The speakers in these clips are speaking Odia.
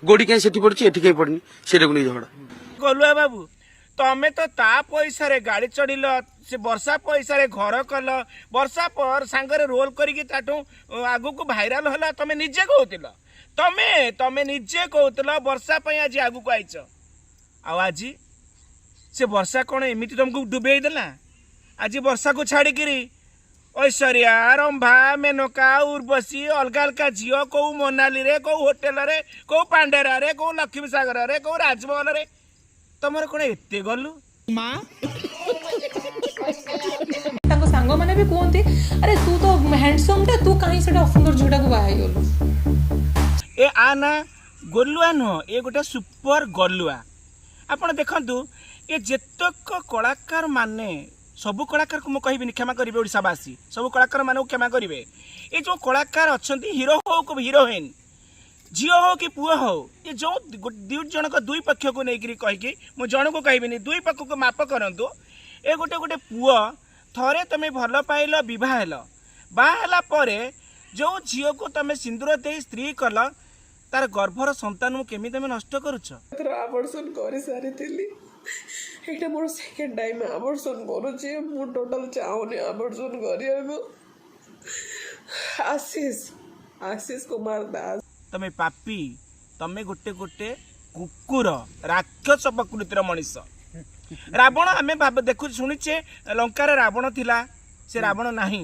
ଗୋଡି କାହିଁ ସେଠି ପଡୁଛି, ଏଠି କାହିଁ ପଡୁନି, ସେଇଟାକୁ ନେଇ ଝଗଡା। ଗଲୁଆ ବାବୁ, ତମେ ତ ତା ପଇସାରେ ଗାଡ଼ି ଚଢ଼ିଲ, ସେ ବର୍ଷା ପଇସାରେ ଘର କଲ, ବର୍ଷା ପର ସାଙ୍ଗରେ ରୋଲ କରିକି ତାଠୁ ଆଗକୁ ଭାଇରାଲ ହେଲା। ତମେ ନିଜେ କହୁଥିଲ, ତମେ ନିଜେ କହୁଥିଲ ବର୍ଷା ପାଇଁ ଆଜି ଆଗକୁ ଆଇଛ। ଆଉ ଆଜି ସେ ବର୍ଷା କ'ଣ ଏମିତି ତମକୁ ଡୁବେଇ ଦେଲା? ଆଜି ବର୍ଷାକୁ ଛାଡ଼ିକିରି ଐଶ୍ୱର୍ଯ୍ୟା, ରମ୍ଭା, ମେନକା, ଉର୍ବଶୀ, ଅଲଗା ଅଲଗା ଝିଅ କୋଉ ମନାଲିରେ, କୋଉ ହୋଟେଲରେ, କୋଉ ପାଣ୍ଡେରାରେ, କୋଉ ଲକ୍ଷ୍ମୀ ସାଗରରେ, କୋଉ ରାଜମହଲରେ। ତମର କ'ଣ ଏତେ ଗଲୁ? ତାଙ୍କ ସାଙ୍ଗମାନେ ବି କୁହନ୍ତି, "ଆରେ, ତୁ ତ ହ୍ୟାଣ୍ଡସମ୍ଟା, ତୁ କାହିଁ ସେଟା ଅସୁନ୍ଦର ଝିଅଟାକୁ ବାହା ହେଇଗଲୁ?" ଏ ଆ ନା ଗଲୁଆ ନୁହଁ, ଏ ଗୋଟେ ସୁପର ଗଲୁଆ। ଆପଣ ଦେଖନ୍ତୁ, ଏ ଯେତକ କଳାକାର ମାନେ, ସବୁ କଳାକାରକୁ ମୁଁ କହିବିନି, କ୍ଷମା କରିବେ ଓଡ଼ିଶାବାସୀ, ସବୁ କଳାକାରମାନଙ୍କୁ କ୍ଷମା କରିବେ। ଏ ଯେଉଁ କଳାକାର ଅଛନ୍ତି, ହିରୋ ହଉ କି ହିରୋଇନ୍, ଝିଅ ହଉ କି ପୁଅ ହଉ, ଏ ଯେଉଁ ଦୁଇ ଜଣଙ୍କ ଦୁଇ ପକ୍ଷକୁ ନେଇକିରି କହିକି, ମୁଁ ଜଣକୁ କହିବିନି, ଦୁଇ ପକ୍ଷକୁ ମାପ କରନ୍ତୁ। ଏ ଗୋଟେ ଗୋଟେ ପୁଅ ଥରେ ତମେ ଭଲ ପାଇଲ, ବିବାହ ହେଲ, ବାହା ହେଲା ପରେ ଯେଉଁ ଝିଅକୁ ତମେ ସିନ୍ଦୁର ଦେଇ ସ୍ତ୍ରୀ କଲ, ତାର ଗର୍ଭର ସନ୍ତାନକୁ କେମିତି ତମେ ନଷ୍ଟ କରୁଛ? ଥର ଆବର୍ସନ୍ କରିସାରିଥିଲି। ଏଇଟା ମୋର ସେକେଣ୍ଡ ଟାଇମ୍ ଆବର୍ସନ୍ କରୁଛି। ମୁଁ ଟୋଟାଲ୍ ଚାହୁଁନି ଆବର୍ସନ୍ କରିବାକୁ। ଆଶିଷ କୁମାର ଦାସ। ତମେ ପାପି, ତମେ ଗୋଟେ ଗୋଟେ କୁକୁର, ରାକ୍ଷସ ପ୍ରକୃତିର ମଣିଷ। ରାବଣ ଆମେ ଭାବ ଦେଖୁ ଶୁଣିଛେ, ଲଙ୍କାରେ ରାବଣ ଥିଲା, ସେ ରାବଣ ନାହିଁ।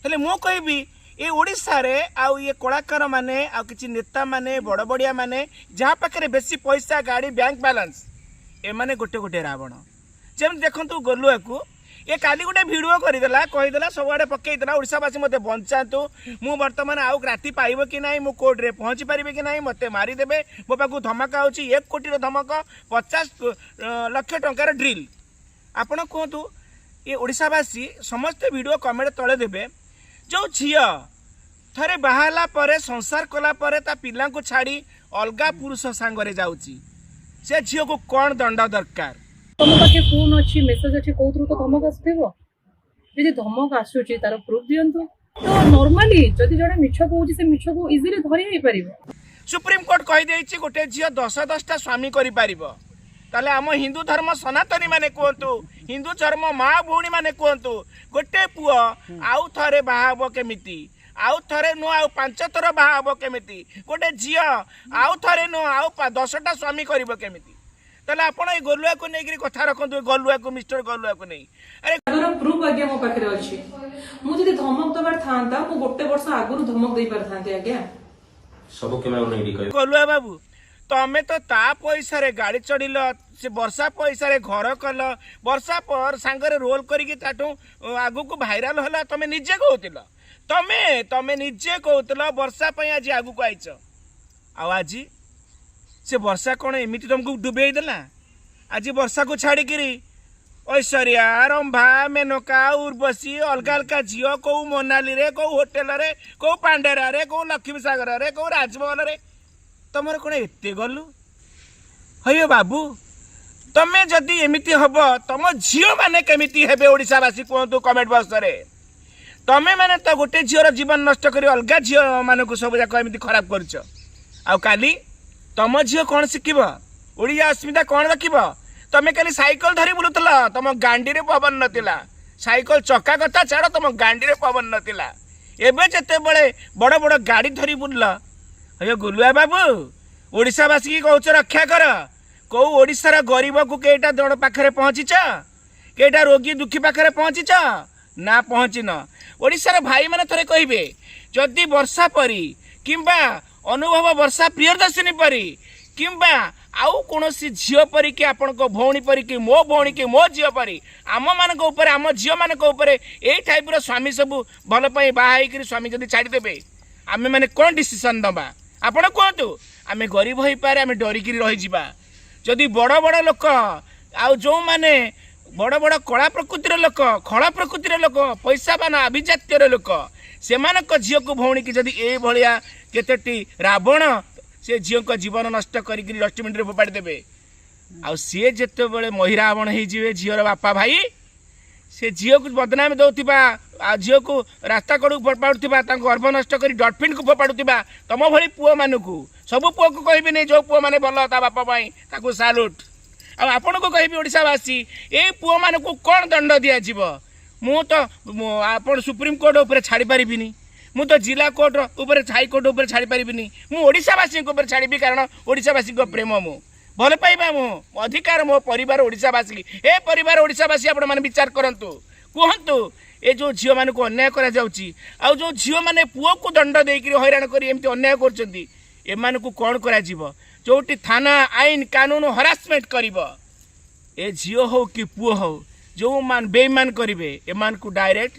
ହେଲେ ମୁଁ କହିବି, ଏ ଓଡ଼ିଶାରେ ଆଉ ଇଏ କଳାକାର ମାନେ ଆଉ କିଛି ନେତା ମାନେ, ବଡ଼ ବଡ଼ିଆ ମାନେ, ଯାହା ପାଖରେ ବେଶୀ ପଇସା, ଗାଡ଼ି, ବ୍ୟାଙ୍କ ବାଲାନ୍ସ, ଏମାନେ ଗୋଟେ ଗୋଟେ ରାବଣ। ଯେମିତି ଦେଖନ୍ତୁ ଗଲୁଆକୁ, ଏ କାଲି ଗୋଟେ ଭିଡ଼ିଓ କରିଦେଲା, କହିଦେଲା, ସବୁଆଡ଼େ ପକେଇଦେଲା, "ଓଡ଼ିଶାବାସୀ, ମୋତେ ବଞ୍ଚାନ୍ତୁ। ମୁଁ ବର୍ତ୍ତମାନ ଆଉ ରାତି ପାଇବ କି ନାହିଁ, ମୁଁ କୋର୍ଟରେ ପହଞ୍ଚି ପାରିବି କି ନାହିଁ, ମୋତେ ମାରିଦେବେ, ମୋ ପାଖକୁ ଧମକ ଆଉଛି, 1 କୋଟିର ଧମକ, 50 ଲକ୍ଷ ଟଙ୍କାର ଡିଲ୍।" ଆପଣ କୁହନ୍ତୁ, ଏ ଓଡ଼ିଶାବାସୀ ସମସ୍ତେ ଭିଡ଼ିଓ କମେଣ୍ଟ ତଳେ ଦେବେ, ଯେଉଁ ଝିଅ ଥରେ ବାହା ହେଲା ପରେ, ସଂସାର କଲା ପରେ ତା ପିଲାଙ୍କୁ ଛାଡ଼ି ଅଲଗା ପୁରୁଷ ସାଙ୍ଗରେ ଯାଉଛି, ସେ ଝିଅକୁ କ'ଣ ଦଣ୍ଡ ଦରକାର? ତମ ପାଖେ ଫୋନ୍ ଅଛି, ମେସେଜ ଅଛି, କୋଉଥିରୁ ତ ଧମକ ଆସୁଥିବ। ଯଦି ଧମକ ଆସୁଛି, ତାର ପ୍ରୁଫ୍ ଦିଅନ୍ତୁ। ତ ନର୍ମାଲି ଯଦି ଜଣେ ମିଛ କହୁଛି, ସେ ମିଛକୁ ଇଜିଲି ଧରି ହେଇପାରିବ। ସୁପ୍ରିମକୋର୍ଟ କହିଦେଇଛି ଗୋଟେ ଝିଅ ଦଶ ଦଶଟା ସ୍ୱାମୀ କରିପାରିବ। ତାହେଲେ ଆମ ହିନ୍ଦୁ ଧର୍ମ ସନାତନୀ ମାନେ କୁହନ୍ତୁ, ହିନ୍ଦୁ ଧର୍ମ ମା ଭଉଣୀ ମାନେ କୁହନ୍ତୁ, ଗୋଟେ ପୁଅ ଆଉ ଥରେ ବାହା ହବ କେମିତି? ଆଉ ଥରେ ନୁହଁ, ଆଉ ପାଞ୍ଚ ଥର ବାହା ହବ କେମିତି? ଗୋଟେ ଝିଅ ଆଉ ଥରେ ନୁହଁ, ଆଉ 10ଟା ସ୍ୱାମୀ କରିବ କେମିତି? ତାହେଲେ ଆପଣ ଏଇ ଗଲୁଆକୁ ନେଇକିରି କଥା ରଖନ୍ତୁ, ଏ ଗଲୁଆକୁ, ମିଷ୍ଟର ଗଲୁଆକୁ ନେଇ। ଆରେ ତାର ପ୍ରୁଫ୍ ଆଜ୍ଞା ମୋ ପାଖରେ ଅଛି। ମୁଁ ଯଦି ଧମକ ଦବାର ଥାନ୍ତା, ମୁଁ ଗୋଟେ ବର୍ଷ ଆଗରୁ ଧମକ ଦେଇ ପାରିଥାନ୍ତି ଆଜ୍ଞା। ସବୁ କ୍ୟାମେରା ନେଇକି କହିବେ। ଗଲୁଆ ବାବୁ, ତମେ ତ ତା ପଇସାରେ ଗାଡ଼ି ଚଢ଼ିଲ, ସେ ବର୍ଷା ପଇସାରେ ଘର କଲ, ବର୍ଷା ପର ସାଙ୍ଗରେ ରୋଲ କରିକି ତାଠୁ ଆଗକୁ ଭାଇରାଲ ହେଲା। ତମେ ନିଜେ କହୁଥିଲ, ତମେ ନିଜେ କହୁଥିଲ ବର୍ଷା ପାଇଁ ଆଜି ଆଗକୁ ଆଇଛ। ଆଉ ଆଜି ସେ ବର୍ଷା କ'ଣ ଏମିତି ତମକୁ ଡୁବେଇ ଦେଲା? ଆଜି ବର୍ଷାକୁ ଛାଡ଼ିକିରି ଐଶ୍ୱର୍ଯ୍ୟା, ରମ୍ଭା, ମେନକା, ଉର୍ବଶୀ, ଅଲଗା ଅଲଗା ଝିଅ କୋଉ ମନାଲିରେ, କୋଉ ହୋଟେଲରେ, କୋଉ ପାଣ୍ଡେରାରେ, କୋଉ ଲକ୍ଷ୍ମୀ ସାଗରରେ, କୋଉ ରାଜମହଲରେ। ତମର କ'ଣ ଏତେ ଗଲୁ? ହଇଓ ବାବୁ, ତମେ ଯଦି ଏମିତି ହବ, ତମ ଝିଅମାନେ କେମିତି ହେବେ? ଓଡ଼ିଶାବାସୀ କୁହନ୍ତୁ କମେଣ୍ଟ ବକ୍ସରେ। ତମେ ମାନେ ତ ଗୋଟେ ଝିଅର ଜୀବନ ନଷ୍ଟ କରି ଅଲଗା ଝିଅମାନଙ୍କୁ ସବୁ ଯାକ ଏମିତି ଖରାପ କରୁଛ। ଆଉ କାଲି ତମ ଝିଅ କ'ଣ ଶିଖିବ? ଓଡ଼ିଆ ଅସ୍ମିତା କ'ଣ ରଖିବ? ତମେ କାଲି ସାଇକେଲ ଧରି ବୁଲୁଥିଲ, ତମ ଗାଣ୍ଡିରେ ପବନ ନଥିଲା। ସାଇକେଲ ଚକା କଥା ଛାଡ଼, ତମ ଗାଣ୍ଡିରେ ପବନ ନଥିଲା। ଏବେ ଯେତେବେଳେ ବଡ଼ ବଡ଼ ଗାଡ଼ି ଧରି ବୁଲିଲ, ଅಯ್ୟୋ ଗୁଲୁଆ ବାବୁ, ଓଡ଼ିଶାବାସୀକି କହୁଛ ରକ୍ଷା କର, କୋଉ ଓଡ଼ିଶାର ଗରିବକୁ କେଇଟା ଜଣ ପାଖରେ ପହଞ୍ଚିଛ? କେଇଟା ରୋଗୀ ଦୁଃଖୀ ପାଖରେ ପହଞ୍ଚିଛ ନା ପହଞ୍ଚିନ? ଓଡ଼ିଶାର ଭାଇମାନେ ଥରେ କହିବେ, ଯଦି ବର୍ଷା ପରି କିମ୍ବା ଅନୁଭବ ବର୍ଷା ପ୍ରିୟଦର୍ଶିନୀ ପରି କିମ୍ବା ଆଉ କୌଣସି ଝିଅ ପରି କି ଆପଣଙ୍କ ଭଉଣୀ ପରି କି ମୋ ଭଉଣୀ କି ମୋ ଝିଅ ପରି ଆମମାନଙ୍କ ଉପରେ, ଆମ ଝିଅମାନଙ୍କ ଉପରେ ଏଇ ଟାଇପ୍ର ସ୍ୱାମୀ ସବୁ ଭଲ ପାଇ ବାହା ହେଇକିରି ସ୍ୱାମୀ ଯଦି ଛାଡ଼ିଦେବେ, ଆମେମାନେ କ'ଣ ଡିସିସନ୍ ନେବା? ଆପଣ କୁହନ୍ତୁ। ଆମେ ଗରିବ ହେଇପାରେ, ଆମେ ଡରିକିରି ରହିଯିବା। ଯଦି ବଡ଼ ବଡ଼ ଲୋକ ଆଉ ଯେଉଁମାନେ ବଡ଼ ବଡ଼ କଳା ପ୍ରକୃତିର ଲୋକ, ଖଳ ପ୍ରକୃତିର ଲୋକ, ପଇସାବାନ ଆଭିଜାତ୍ୟର ଲୋକ, ସେମାନଙ୍କ ଝିଅକୁ ଭଉଣୀକି ଯଦି ଏଇଭଳିଆ କେତେଟି ରାବଣ ସେ ଝିଅଙ୍କ ଜୀବନ ନଷ୍ଟ କରିକିରି ଡଷ୍ଟବିନରେ ଫୋପାଡ଼ି ଦେବେ, ଆଉ ସିଏ ଯେତେବେଳେ ମହିରାବଣ ହେଇଯିବେ ଝିଅର ବାପା ଭାଇ, ସେ ଝିଅକୁ ବଦନାମ ଦେଉଥିବା, ଆଉ ଝିଅକୁ ରାସ୍ତା କଡ଼କୁ ଫୋପାଡ଼ୁଥିବା, ତାଙ୍କୁ ଗର୍ଭ ନଷ୍ଟ କରି ଡଷ୍ଟବିନ୍କୁ ଫୋପାଡ଼ୁଥିବା ତମ ଭଳି ପୁଅମାନଙ୍କୁ, ସବୁ ପୁଅକୁ କହିବିନି, ଯେଉଁ ପୁଅମାନେ ଭଲ ତା ବାପା ପାଇଁ ତାକୁ ସାଲୁଟ୍। ଆଉ ଆପଣଙ୍କୁ କହିବି ଓଡ଼ିଶାବାସୀ, ଏଇ ପୁଅମାନଙ୍କୁ କ'ଣ ଦଣ୍ଡ ଦିଆଯିବ? ମୁଁ ତ ଆପଣ ସୁପ୍ରିମକୋର୍ଟ ଉପରେ ଛାଡ଼ି ପାରିବିନି, ମୁଁ ତ ଜିଲ୍ଲା କୋର୍ଟ ଉପରେ, ହାଇକୋର୍ଟ ଉପରେ ଛାଡ଼ି ପାରିବିନି, ମୁଁ ଓଡ଼ିଶାବାସୀଙ୍କ ଉପରେ ଛାଡ଼ିବି। କାରଣ ଓଡ଼ିଶାବାସୀଙ୍କ ପ୍ରେମ ମୁଁ ଭଲ ପାଇବା, ମୁଁ ଅଧିକାର, ମୋ ପରିବାର ଓଡ଼ିଶାବାସୀ। ଏ ପରିବାର ଓଡ଼ିଶାବାସୀ, ଆପଣମାନେ ବିଚାର କରନ୍ତୁ, କୁହନ୍ତୁ, ଏ ଯେଉଁ ଝିଅମାନଙ୍କୁ ଅନ୍ୟାୟ କରାଯାଉଛି ଆଉ ଯେଉଁ ଝିଅମାନେ ପୁଅକୁ ଦଣ୍ଡ ଦେଇକରି ହଇରାଣ କରି ଏମିତି ଅନ୍ୟାୟ କରୁଛନ୍ତି, ଏମାନଙ୍କୁ କ'ଣ କରାଯିବ? ଯେଉଁଠି ଥାନା ଆଇନ କାନୁନ ହରାସମେଣ୍ଟ କରିବ, ଏ ଝିଅ ହଉ କି ପୁଅ ହଉ, ଯେଉଁମାନେ ବେଇମାନ କରିବେ, ଏମାନଙ୍କୁ ଡାଇରେକ୍ଟ